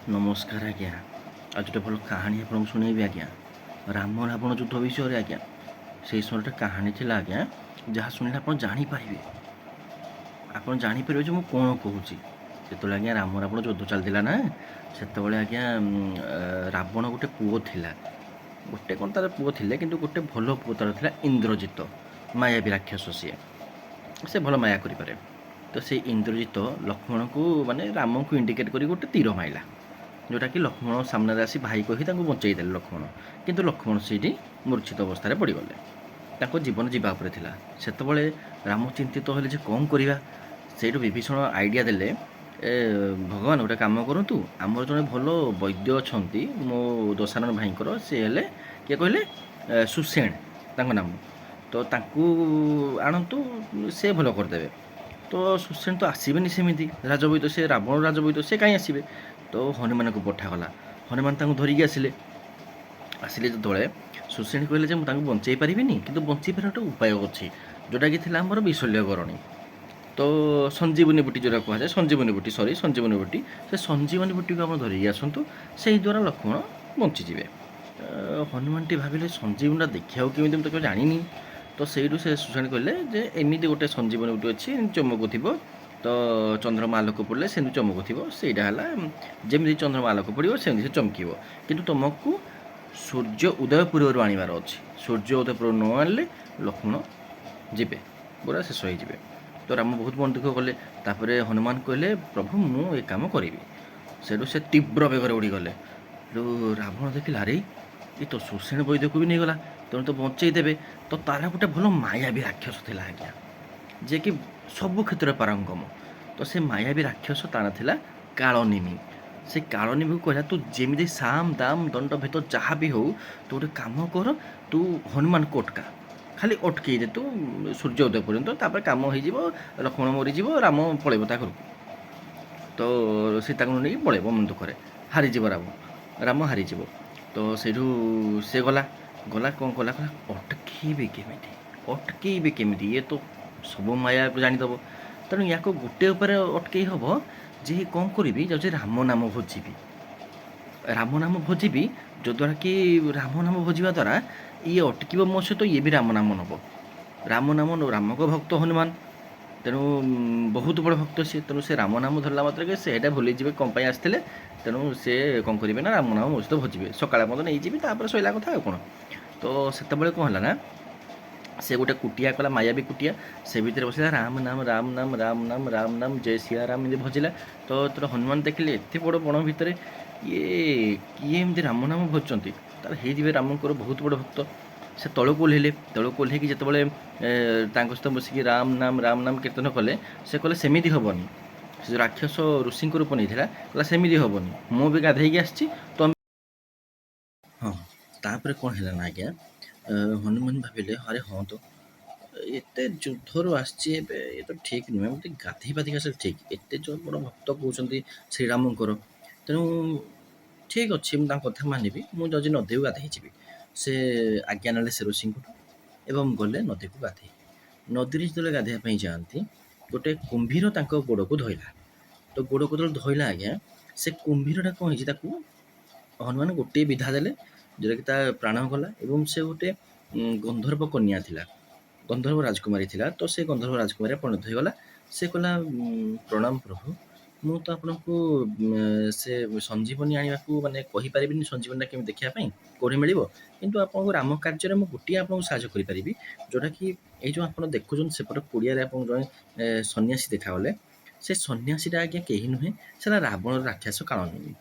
ନମସ୍କାର ଆଜ୍ଞା। ଆଜି ଗୋଟେ ଭଲ କାହାଣୀ ଆପଣଙ୍କୁ ଶୁଣେଇବି ଆଜ୍ଞା, ରାମ ରାବଣ ଯୁଦ୍ଧ ବିଷୟରେ ଆଜ୍ଞା। ସେଇ ସମୟରେ ଗୋଟେ କାହାଣୀ ଥିଲା ଆଜ୍ଞା, ଯାହା ଶୁଣିଲେ ଆପଣ ଜାଣିପାରିବେ, ଆପଣ ଜାଣିପାରିବେ ଯେ ମୁଁ କ'ଣ କହୁଛି। ଯେତେବେଳେ ଆଜ୍ଞା ରାମ ରାବଣ ଯୁଦ୍ଧ ଚାଲିଥିଲା ନା, ସେତେବେଳେ ଆଜ୍ଞା ରାବଣ ଗୋଟେ ପୁଅ ଥିଲା, ଗୋଟେ କ'ଣ ତାର ପୁଅ ଥିଲେ, କିନ୍ତୁ ଗୋଟେ ଭଲ ପୁଅ ତାର ଥିଲା ଇନ୍ଦ୍ରଜିତ, ମାୟାବୀ ରାକ୍ଷସ ସିଏ, ସେ ଭଲ ମାୟା କରିପାରେ। ତ ସେଇ ଇନ୍ଦ୍ରଜିତ ଲକ୍ଷ୍ମଣକୁ, ମାନେ ରାମଙ୍କୁ ଇଣ୍ଡିକେଟ୍ କରି ଗୋଟେ ତୀର ମାଇଲା, ଯେଉଁଟାକି ଲକ୍ଷ୍ମଣ ସାମ୍ନାରେ ଆସି ଭାଇ କହି ତାଙ୍କୁ ବଞ୍ଚେଇ ଦେଲେ ଲକ୍ଷ୍ମଣ। କିନ୍ତୁ ଲକ୍ଷ୍ମଣ ସେଇଠି ମୂର୍ଚ୍ଛିତ ଅବସ୍ଥାରେ ପଡ଼ିଗଲେ, ତାଙ୍କ ଜୀବନ ଯିବା ଉପରେ ଥିଲା। ସେତେବେଳେ ରାମ ଚିନ୍ତିତ ହେଲେ ଯେ କ'ଣ କରିବା। ସେଇଠୁ ବିଭୀଷଣ ଆଇଡ଼ିଆ ଦେଲେ, ଏ ଭଗବାନ, ଗୋଟେ କାମ କରନ୍ତୁ, ଆମର ଜଣେ ଭଲ ବୈଦ୍ୟ ଅଛନ୍ତି ମୋ ଦଶାନନ ଭାଇଙ୍କର, ସେ ହେଲେ କିଏ କହିଲେ, ସୁଷେଣ ତାଙ୍କ ନାମ, ତ ତାଙ୍କୁ ଆଣନ୍ତୁ, ସେ ଭଲ କରିଦେବେ। ତ ସୁଷେଣ ତ ଆସିବେନି ସେମିତି, ରାଜବୈଦ୍ୟ ସେ, ରାବଣ ରାଜବୈଦ୍ୟ, ସେ କାହିଁ ଆସିବେ? ତ ହନୁମାନଙ୍କୁ ପଠାଗଲା। ହନୁମାନ ତାଙ୍କୁ ଧରିକି ଆସିଲେ। ଆସିଲେ ଯେତେବେଳେ, ସୁଷେଣ କହିଲେ ଯେ ମୁଁ ତାଙ୍କୁ ବଞ୍ଚେଇ ପାରିବିନି, କିନ୍ତୁ ବଞ୍ଚେଇ ପାରିବାର ଗୋଟେ ଉପାୟ ଅଛି, ଯେଉଁଟାକି ଥିଲା ଆମର ବିଶଲ୍ୟକରଣୀ, ତ ସଞ୍ଜୀବନୀ ବୁଟି ଯେଉଁଟା କୁହାଯାଏ, ସଞ୍ଜୀବନୀ ବୁଟି, ସରି, ସଞ୍ଜୀବନୀ ବୁଟି। ସେ ସଞ୍ଜୀବନୀ ବୁଟିକୁ ଆପଣ ଧରିକି ଆସନ୍ତୁ, ସେଇ ଦ୍ୱାରା ଲକ୍ଷ୍ମଣ ବଞ୍ଚିଯିବେ। ହନୁମାନଟି ଭାବିଲେ, ସଞ୍ଜୀବନୀଟା ଦେଖିବାକୁ କେମିତି, ମୁଁ ତ କେବେ ଜାଣିନି। ତ ସେଇଠୁ ସେ ସୁଷେଣ କହିଲେ ଯେ ଏମିତି ଗୋଟେ ସଞ୍ଜୀବନୀ ବୁଟି ଅଛି, ଚମକୁଥିବ, ତ ଚନ୍ଦ୍ରମା ଆଲୋକ ପଡ଼ିଲେ ସେମିତି ଚମକୁଥିବ। ସେଇଟା ହେଲା, ଯେମିତି ଚନ୍ଦ୍ରମା ଆଲୋକ ପଡ଼ିବ ସେମିତି ସେ ଚମକିବ, କିନ୍ତୁ ତୁମକୁ ସୂର୍ଯ୍ୟ ଉଦୟ ପୂର୍ବରୁ ଆଣିବାର ଅଛି। ସୂର୍ଯ୍ୟ ଉଦୟ ପୂର୍ବରୁ ନ ଆଣିଲେ ଲକ୍ଷ୍ମଣ ଯିବେ, ପୁରା ଶେଷ ହେଇଯିବେ। ତ ରାମ ବହୁତ ମନ ଦୁଃଖ କଲେ। ତାପରେ ହନୁମାନ କହିଲେ, ପ୍ରଭୁ, ମୁଁ ଏ କାମ କରିବି। ସେଇଠୁ ସେ ତୀବ୍ର ବେଗରେ ଉଡ଼ିଗଲେ। ସେଠୁ ରାବଣ ଦେଖିଲା, ଆରେ ଏ ତ ସୁଷେଣ ବୈଦ୍ୟକୁ ବି ନେଇଗଲା, ତେଣୁ ତ ବଞ୍ଚେଇ ଦେବେ। ତ ତାର ଗୋଟେ ଭଲ ମାୟାବୀ ରାକ୍ଷସ ଥିଲା ଆଜ୍ଞା, ଯିଏକି ସବୁ କ୍ଷେତ୍ରରେ ପାରଙ୍ଗମ। ତ ସେ ମାୟାବୀ ରାକ୍ଷସ ତା ନାଁ ଥିଲା କାଳନିମି। ସେ କାଳନିମିକୁ କହିଲା, ତୁ ଯେମିତି ସାମ ଦାମ ଦଣ୍ଡ ଭେଦ ଯାହା ବି ହଉ, ତୁ ଗୋଟେ କାମ କର, ତୁ ହନୁମାନଙ୍କୁ ଅଟକା, ଖାଲି ଅଟକେଇ ଦେ ତୁ ସୂର୍ଯ୍ୟ ଉଦୟ ପର୍ଯ୍ୟନ୍ତ, ତାପରେ କାମ ହେଇଯିବ, ଲକ୍ଷ୍ମଣ ମରିଯିବ, ରାମ ପଳେଇବ ତା ଘରକୁ, ତ ସୀତାକୁ ନେଇକି ପଳେଇବ, ମନ ଦୁଃଖରେ ହାରିଯିବ ରାମ, ରାମ ହାରିଯିବ। ତ ସେଇଠୁ ସେ ଗଲା, ଗଲା କ'ଣ କଲା, କହିଲା ଅଟକେଇବି କେମିତି, ଅଟକେଇବି କେମିତି, ଇଏ ତ ସବୁ ମାୟାକୁ ଜାଣିଦେବ, ତେଣୁ ୟାକୁ ଗୋଟେ ଉପରେ ଅଟକେଇ ହେବ ଯେ କ'ଣ କରିବି, ଯାଉଛି ରାମ ନାମ ଭଜିବି, ରାମ ନାମ ଭଜିବି, ଯଦ୍ୱାରା କି ରାମ ନାମ ଭଜିବା ଦ୍ୱାରା ଇଏ ଅଟକିବ ମୋ ସହିତ, ଇଏ ବି ରାମ ନାମ ନେବ। ରାମ ନାମ, ରାମଙ୍କ ଭକ୍ତ ହନୁମାନ, ତେଣୁ ବହୁତ ବଡ଼ ଭକ୍ତ ସିଏ। ତେଣୁ ସେ ରାମ ନାମ ଧରିଲା ମାତ୍ରକେ ସେ ଏଇଟା ଭୁଲିଯିବେ କ'ଣ ପାଇଁ ଆସିଥିଲେ। ତେଣୁ ସେ କ'ଣ କରିବେ ନା, ରାମ ନାମ ମୋ ସହିତ ଭଜିବେ, ସକାଳେ ମଧ୍ୟ ନେଇଯିବି, ତାପରେ ସଇଲା କଥା ଆଉ କ'ଣ। ତ ସେତେବେଳେ କ'ଣ ହେଲା ନା, ସେ ଗୋଟେ କୁଟିଆ କଲା, ମାୟାବୀ କୁଟିଆ, ସେ ଭିତରେ ବସିଲା, ରାମ ନାମ ରାମ ନାମ ରାମ ନାମ ରାମ ନାମ ଜୟ ସିଆ ରାମ ଏମିତି ଭଜିଲା। ତ ଯେତେବେଳେ ହନୁମାନ ଦେଖିଲେ ଏତେ ବଡ଼ ବଣ ଭିତରେ ଇଏ କିଏ ଏମିତି ରାମ ନାମ ଭଜୁଛନ୍ତି, ତାହେଲେ ହେଇଯିବେ ରାମଙ୍କର ବହୁତ ବଡ଼ ଭକ୍ତ। ସେ ତଳକୁ ଓହ୍ଲେଇଲେ। ତଳକୁ ଓହ୍ଲେଇକି ଯେତେବେଳେ ତାଙ୍କ ସହିତ ବସିକି ରାମ ନାମ ରାମ ନାମ କୀର୍ତ୍ତନ କଲେ, ସେ କହିଲେ ସେମିତି ହେବନି। ସେ ଯେଉଁ ରାକ୍ଷସ ଋଷିଙ୍କ ରୂପ ନେଇଥିଲା କହିଲା ସେମିତି ହେବନି, ମୁଁ ବି ଗାଧେଇକି ଆସିଛି ତ। ହଁ, ତାପରେ କ'ଣ ହେଲା ନା ଆଜ୍ଞା, ହନୁମାନ ଭାବିଲେ, ଆରେ ହଁ ତ ଏତେ ଯୁଦ୍ଧରୁ ଆସିଛି ଏବେ, ଏ ତ ଠିକ୍ ନୁହେଁ, ମୋତେ ଗାଧେଇ ପାଧେଇକି ଆସିଲେ ଠିକ୍। ଏତେ ଯେଉଁ ବଡ଼ ଭକ୍ତ କହୁଛନ୍ତି ଶ୍ରୀରାମଙ୍କର, ତେଣୁ ଠିକ୍ ଅଛି, ମୁଁ ତାଙ୍କ କଥା ମାନିବି, ମୁଁ ଯାଉଛି ନଦୀକୁ ଗାଧେଇ ଯିବି। ସେ ଆଜ୍ଞା ନେଲେ ସେ ଋଷିଙ୍କଠୁ ଏବଂ ଗଲେ ନଦୀକୁ ଗାଧେଇ। ନଦୀରେ ଯେତେବେଳେ ଗାଧେଇବା ପାଇଁ ଯାଆନ୍ତି, ଗୋଟେ କୁମ୍ଭୀର ତାଙ୍କ ଗୋଡ଼କୁ ଧଇଲା। ତ ଗୋଡ଼କୁ ଯେତେବେଳେ ଧଇଲା ଆଜ୍ଞା, ସେ କୁମ୍ଭୀରଟା କ'ଣ ହେଇଛି, ତାକୁ ହନୁମାନ ଗୋଟିଏ ବିଧା ଦେଲେ, ଯେଉଁଟାକି ତା ପ୍ରାଣ ଗଲା। ଏବଂ ସେ ଗୋଟେ ଗନ୍ଧର୍ବ କନ୍ୟା ଥିଲା, ଗନ୍ଧର୍ବ ରାଜକୁମାରୀ ଥିଲା। ତ ସେ ଗନ୍ଧର୍ବ ରାଜକୁମାରୀ ପରିଣତ ହୋଇଗଲା। ସେ କହିଲା, ପ୍ରଣାମ ପ୍ରଭୁ, ମୁଁ ତ ଆପଣଙ୍କୁ ସେ ସଞ୍ଜୀବନୀ ଆଣିବାକୁ ମାନେ କହିପାରିବିନି, ସଞ୍ଜୀବନୀଟା କେମିତି ଦେଖିବା ପାଇଁ କେଉଁଠି ମିଳିବ, କିନ୍ତୁ ଆପଣଙ୍କୁ ରାମ କାର୍ଯ୍ୟରେ ମୁଁ ଗୋଟିଏ ଆପଣଙ୍କୁ ସାହାଯ୍ୟ କରିପାରିବି, ଯେଉଁଟାକି ଏଇ ଯେଉଁ ଆପଣ ଦେଖୁଛନ୍ତି ସେପଟ କୁଡ଼ିଆରେ ଆପଣଙ୍କୁ ଜଣେ ସନ୍ନ୍ୟାସୀ ଦେଖାଗଲେ, ସେ ସନ୍ନ୍ୟାସୀଟା ଆଜ୍ଞା କେହି ନୁହେଁ, ସେଟା ରାବଣର ରାକ୍ଷସ କାଳନେମି,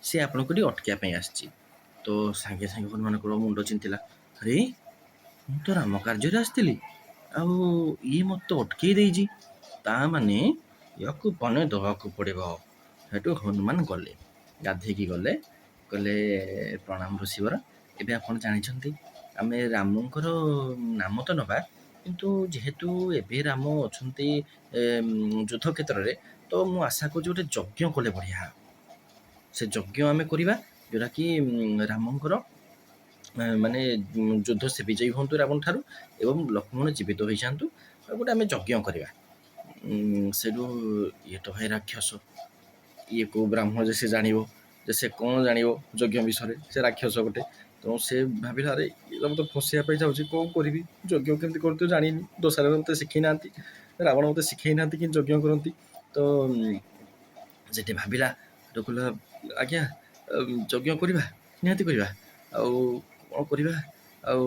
ସେ ଆପଣଙ୍କୁ ଟିକେ ଅଟକିବା ପାଇଁ ଆସିଛି। ତ ସାଙ୍ଗେ ସାଙ୍ଗେ ହନୁମାନଙ୍କର ମୁଣ୍ଡ ଚିନ୍ତିଲା, ଆରେ ମୁଁ ତ ରାମ କାର୍ଯ୍ୟରେ ଆସିଥିଲି ଆଉ ଇଏ ମୋତେ ଅଟକେଇ ଦେଇଛି, ତା ମାନେ ୟାକୁ ବନେଇ ଦେବାକୁ ପଡ଼ିବ। ସେଠୁ ହନୁମାନ ଗଲେ, ଗାଧେଇକି ଗଲେ, କହିଲେ ପ୍ରଣାମ ଋଷିବର, ଏବେ ଆପଣ ଜାଣିଛନ୍ତି ଆମେ ରାମଙ୍କର ନାମ ତ ନେବା, କିନ୍ତୁ ଯେହେତୁ ଏବେ ରାମ ଅଛନ୍ତି ଯୁଦ୍ଧ କ୍ଷେତ୍ରରେ, ତ ମୁଁ ଆଶା କରୁଛି ଗୋଟେ ଯଜ୍ଞ କଲେ ବଢ଼ିଆ ହେବ। ସେ ଯଜ୍ଞ ଆମେ କରିବା ଯେଉଁଟାକି ରାମଙ୍କର ମାନେ ଯୁଦ୍ଧ ସେ ବିଜୟୀ ହୁଅନ୍ତୁ ରାବଣ ଠାରୁ ଏବଂ ଲକ୍ଷ୍ମଣ ଜୀବିତ ହୋଇଯାଆନ୍ତୁ, ଆଉ ଗୋଟେ ଆମେ ଯଜ୍ଞ କରିବା। ସେଇଠୁ ଇଏ ତ ଭାଇ ରାକ୍ଷସ, ଇଏ କେଉଁ ବ୍ରାହ୍ମଣ ଯେ ସେ ଜାଣିବ। ଯେ ସେ କ'ଣ ଜାଣିବ ଯଜ୍ଞ ବିଷୟରେ, ସେ ରାକ୍ଷସ ଗୋଟେ। ତେଣୁ ସେ ଭାବିଲା, ଆରେ ଇଏ ତ ମୋତେ ଫସିବା ପାଇଁ ଯାଉଛି, କ'ଣ କରିବି? ଯଜ୍ଞ କେମିତି କରନ୍ତି ଜାଣିନି, ଦୋସାରେ ମୋତେ ଶିଖେଇ ନାହାନ୍ତି, ରାବଣ ମୋତେ ଶିଖେଇ ନାହାନ୍ତି କେମିତି ଯଜ୍ଞ କରନ୍ତି। ତ ସେଠି ଭାବିଲା, କହିଲା, ଆଜ୍ଞା ଯଜ୍ଞ କରିବା, ନିହାତି କରିବା, ଆଉ କ'ଣ କରିବା? ଆଉ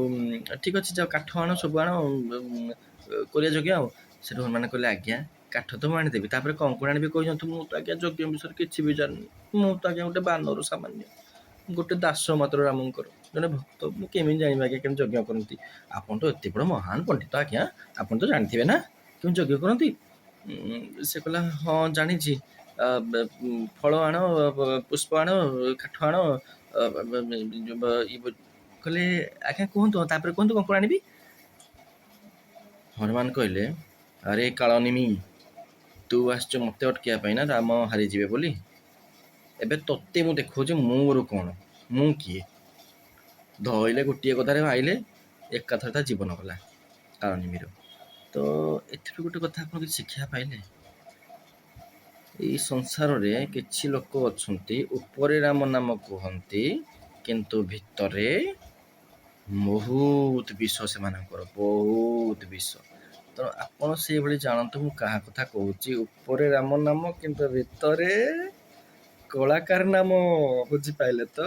ଠିକ୍ ଅଛି, ଯାଅ କାଠ ଆଣ, ସବୁ ଆଣ, କରିବା ଯଜ୍ଞ। ଆଉ ସେଠୁ ହନୁମାନ କହିଲେ, ଆଜ୍ଞା କାଠ ତ ମୁଁ ଆଣିଦେବି, ତାପରେ କ'ଣ କ'ଣ ଆଣିବି କହିଛନ୍ତି? ମୁଁ ତ ଆଜ୍ଞା ଯଜ୍ଞ ବିଷୟରେ କିଛି ବି ଜାଣିନି। ମୁଁ ତ ଆଜ୍ଞା ଗୋଟେ ବାନର, ସାମାନ୍ୟ ଗୋଟେ ଦାସ ମାତ୍ର, ରାମଙ୍କର ଜଣେ ଭକ୍ତ। ମୁଁ କେମିତି ଜାଣିବି ଆଜ୍ଞା କେମିତି ଯଜ୍ଞ କରନ୍ତି? ଆପଣ ତ ଏତେ ବଡ଼ ମହାନ ପଣ୍ଡିତ ଆଜ୍ଞା, ଆପଣ ତ ଜାଣିଥିବେ ନା କେମିତି ଯଜ୍ଞ କରନ୍ତି? ସେ କହିଲା, ହଁ ଜାଣିଛି, ଫଳ ଆଣ, ପୁଷ୍ପ ଆଣ, କାଠ ଆଣ। କହିଲେ, ଆଜ୍ଞା କୁହନ୍ତୁ, ତାପରେ କୁହନ୍ତୁ କ'ଣ କ'ଣ ଆଣିବି? ହନୁମାନ କହିଲେ, ଆରେ କାଳନିମି, ତୁ ଆସିଛୁ ମୋତେ ଅଟକିବା ପାଇଁ ନା, ରାମ ହାରିଯିବେ ବୋଲି? ଏବେ ତୋତେ ମୁଁ ଦେଖାଉଛି ମୋର କ'ଣ, ମୁଁ କିଏ। ଧଇଲେ ଗୋଟିଏ କଥାରେ ଆଇଲେ, ଏକାଥରେ ତା ଜୀବନ ଗଲା କାଳନିମିର। ତ ଏଥିରୁ ଗୋଟେ କଥା ଆପଣ କିଛି ଶିକ୍ଷା ପାଇଲେ, ଏଇ ସଂସାରରେ କିଛି ଲୋକ ଅଛନ୍ତି ଉପରେ ରାମ ନାମ କୁହନ୍ତି, କିନ୍ତୁ ଭିତରେ ବହୁତ ବିଷ, ସେମାନଙ୍କର ବହୁତ ବିଷ। ତ ଆପଣ ସେଇଭଳି ଜାଣନ୍ତୁ ମୁଁ କାହା କଥା କହୁଛି। ଉପରେ ରାମ ନାମ କିନ୍ତୁ ଭିତରେ କଳାକାର ନାମ, ବୁଝିପାରିଲେ ତ?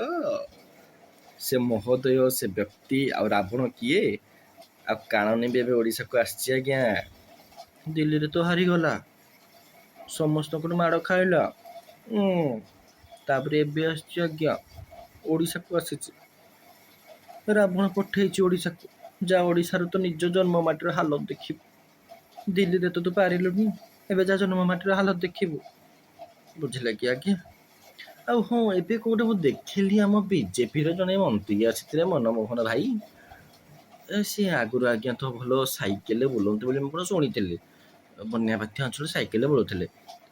ସେ ମହୋଦୟ, ସେ ବ୍ୟକ୍ତି ଆଉ ରାବଣ କିଏ? ଆଉ କାଳନି ବି ଏବେ ଓଡ଼ିଶାକୁ ଆସିଛି ଆଜ୍ଞା। ଦିଲ୍ଲୀରେ ତ ହାରିଗଲା, ସମସ୍ତଙ୍କଠୁ ମାଡ଼ ଖାଇଲା, ତାପରେ ଏବେ ଆସିଛି ଆଜ୍ଞା, ଓଡ଼ିଶାକୁ ଆସିଛି। ରାବଣ ପଠେଇଛି ଓଡ଼ିଶାକୁ, ଯା ଓଡ଼ିଶାର ତ ନିଜ ଜନ୍ମ ମାଟିର ହାଲତ ଦେଖିବୁ। ଦିଲ୍ଲୀରେ ତ ତୁ ପାରିଲୁନି, ଏବେ ଯା ଜନ୍ମ ମାଟିର ହାଲତ ଦେଖିବୁ। ବୁଝିଲେ କି ଆଜ୍ଞା? ଆଉ ହଁ, ଏବେ କୋଉଠି ମୁଁ ଦେଖିଲି ଆମ ବିଜେପିର ଜଣେ ମନ୍ତ୍ରୀ ଆସିଥିଲେ, ମନମୋହନ ଭାଇ। ସିଏ ଆଗରୁ ଆଜ୍ଞା ତ ଭଲ ସାଇକେଲରେ ବୁଲନ୍ତି ବୋଲି ମୁଁ କଣ ଶୁଣିଥିଲି। ବନ୍ୟା ବାତ୍ୟା ଅଞ୍ଚଳରେ ସାଇକେଲରେ ବୁଲୁଥିଲେ,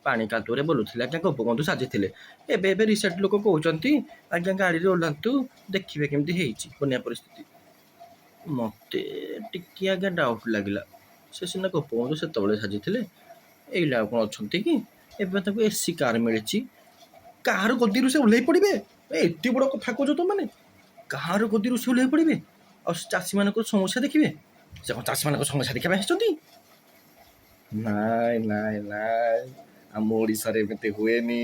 ପାଣି କାଦୁଅରେ ବୁଲୁଥିଲେ ଆଜ୍ଞା, ଗୋପବନ୍ଧୁ ସାଜିଥିଲେ। ଏବେ ଏବେ ରିସେଣ୍ଟ ଲୋକ କହୁଛନ୍ତି, ଆଜ୍ଞା ଗାଡ଼ିରେ ଓହ୍ଲାନ୍ତୁ, ଦେଖିବେ କେମିତି ହେଇଛି ବନ୍ୟା ପରିସ୍ଥିତି। ମୋତେ ଟିକେ ଆଜ୍ଞା ଡାଉଟ୍ ଲାଗିଲା। ସେ ସିନା ଗୋପବନ୍ଧୁ ସେତେବେଳେ ସାଜିଥିଲେ, ଏଇଲା ଆଉ କ'ଣ ଅଛନ୍ତି କି? ଏବେ ତାଙ୍କୁ ଏସି କାର୍ ମିଳିଛି, କାହାର ଗଦିରୁ ସେ ଓହ୍ଲେଇ ପଡ଼ିବେ? ଏତେ ବଡ଼ କଥା କହୁଛ ତୁମମାନେ, କାହାର ଗଦିରୁ ସେ ଓହ୍ଲେଇ ପଡ଼ିବେ ଆଉ ଚାଷୀମାନଙ୍କର ସମସ୍ୟା ଦେଖିବେ? ସେ କ'ଣ ଚାଷୀମାନଙ୍କ ସମସ୍ୟା ଦେଖିବା ପାଇଁ ଆସିଛନ୍ତି? ନାଇଁ ନାଇଁ ନାଇଁ, ଆମ ଓଡ଼ିଶାରେ ଏମିତି ହୁଏନି।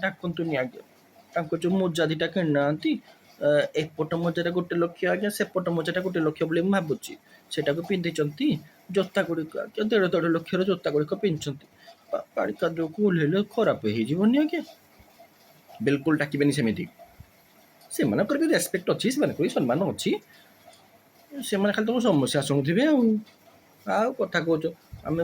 ଡାକନ୍ତୁନି ଆଜ୍ଞା। ତାଙ୍କ ଯେଉଁ ମୋଜା ଦୁଇଟା କିଣିନାହାନ୍ତି, ଏପଟ ମୋଜାଟା 1 ଲକ୍ଷ ଆଜ୍ଞା, ସେପଟ ମୋଜାଟା 1 ଲକ୍ଷ ବୋଲି ମୁଁ ଭାବୁଛି। ସେଇଟାକୁ ପିନ୍ଧିଛନ୍ତି। ଜୋତା ଗୁଡ଼ିକ ଆଜ୍ଞା 1.5 1.5 ଲକ୍ଷର ଜୋତା ଗୁଡ଼ିକ ପିନ୍ଧିଛନ୍ତି। ପାଣି କାଦୁଅକୁ ଓହ୍ଲେଇଲେ ଖରାପ ହେଇଯିବନି ଆଜ୍ଞା? ବିଲକୁଲ ଡାକିବେନି ସେମିତି। ସେମାନଙ୍କର ବି ରେସପେକ୍ଟ ଅଛି, ସେମାନଙ୍କର ବି ସମ୍ମାନ ଅଛି। ସେମାନେ ଖାଲି ତମ ସମସ୍ୟା ଶୁଣୁଥିବେ। ଆଉ ଆଉ କଥା କହୁଛ। ଆମେ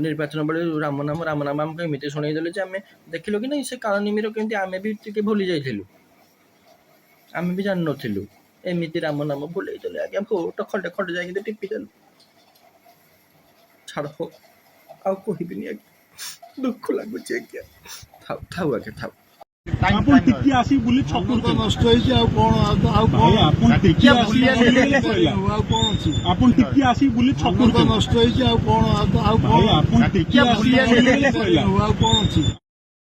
ନିର୍ବାଚନ ବେଳେ ରାମ ନାମ ରାମ ନାମ ଆମକୁ ଏମିତି ଶୁଣେଇଦେଲେ ଯେ ଆମେ ଦେଖିଲୁ କି ନାହିଁ ସେ କାଳନିମିର କେମିତି, ଆମେ ବି ଟିକେ ଭୁଲି ଯାଇଥିଲୁ, ଆମେ ବି ଜାଣିନଥିଲୁ। ଏମିତି ରାମ ନାମ ଭୁଲେଇ ଦେଲେ ଆଜ୍ଞା, ଭୋଟ ଖଣ୍ଡେ ଖଣ୍ଡେ ଯାଇକି ଟିପିଦେଲୁ। ଛାଡ଼ ହୋ, ଆଉ କହିବିନି ଆଜ୍ଞା, ଦୁଃଖ ଲାଗୁଛି ଆଜ୍ଞା। ଥାଉ ଥାଉ ଆଜ୍ଞା, ଥାଉ। ଆପଣ ଟିକେ ଆସି ବୁଲି ଧାନ ଛକରୁ ତ ନଷ୍ଟ ହେଇଛି, ଆଉ କଣ? ଆଉ ତ ଆଉ ଭାଇ କଣ? ଆପଣ ଟିକେ ଆସି ବୁଲିଲେ ସଇଲା। ଆଉ କଣ ଅଛି? ଆପଣ ଟିକେ ଆସି ବୁଲି ଧାନ ଛକରୁ ତ ନଷ୍ଟ ହେଇଛି, ଆଉ କଣ? ଆଉ ତ ଆଉ ଭାଇ କଣ? ଆପଣ ଟିକେ ଆସି ବୁଲିଲେ ସଇଲା। ଆଉ କଣ ଅଛି?